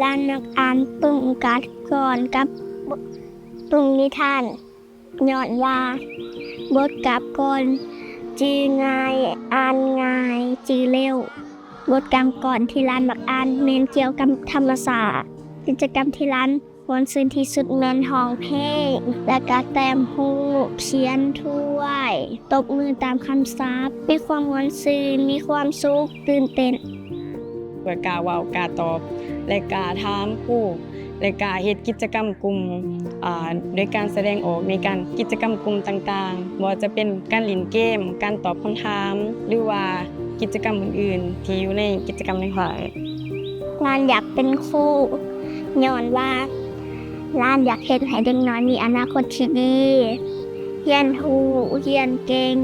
ຫຼານມັກອ່ານປຶ້ມກາບກອນກັບປຶ້ມນິທານ ຍ້ອນວ່າບົດກາບກອນຈື່ງ່າຍ, ອ່ານງ່າຍ, ຈື່ເລັວ. ບົດກາບກອນທີ່ຫຼານມັກອ່ານແມ່ນກ່ຽວກັບທຳມະຊາດ. ກິດຈະກຳທີ່ຫຼານ ມ່ວນຊື່ນທີ່ສຸດແມ່ນຮ້ອງເພງ ແລະກະແຕ້ມຮູບ, ຂຽນຖ້ວຍ, ຕົບມືຕາມຄຳສັບ, ມີຄວາມມ່ວນຊື່ນ, ມີຄວາມສຸກ, ຕື່ນເຕັ້ນ. ເພື່ອກ້າເວົ້າ, ກ້າຕອບ ແລະ ກ້າຖາມຄູ ແລະ ກ້າເຮັດກິດຈະກຳກຸ່ມ ອາ ໂດຍການສະແດງອອກໃນການ ກິດຈະກຳກຸ່ມຕ່າງໆ, ບໍ່ວ່າຈະເປັນການຫຼິ້ນເກມ, ການຕອບຄຳຖາມ ຫຼືວ່າກິດຈະກຳອື່ນໆ ທີ່ຢູ່ໃນກິດຈະກຳໃນຫ້ອງ. ຫຼານຢາກເປັນຄູ ຍ້ອນວ່າຫຼານຢາກເຮັດໃຫ້ເດັກນ້ອຍມີອະນາຄົດທີ່ດີ, ຮຽນຮູ້, ຮຽນເກັ່ງ,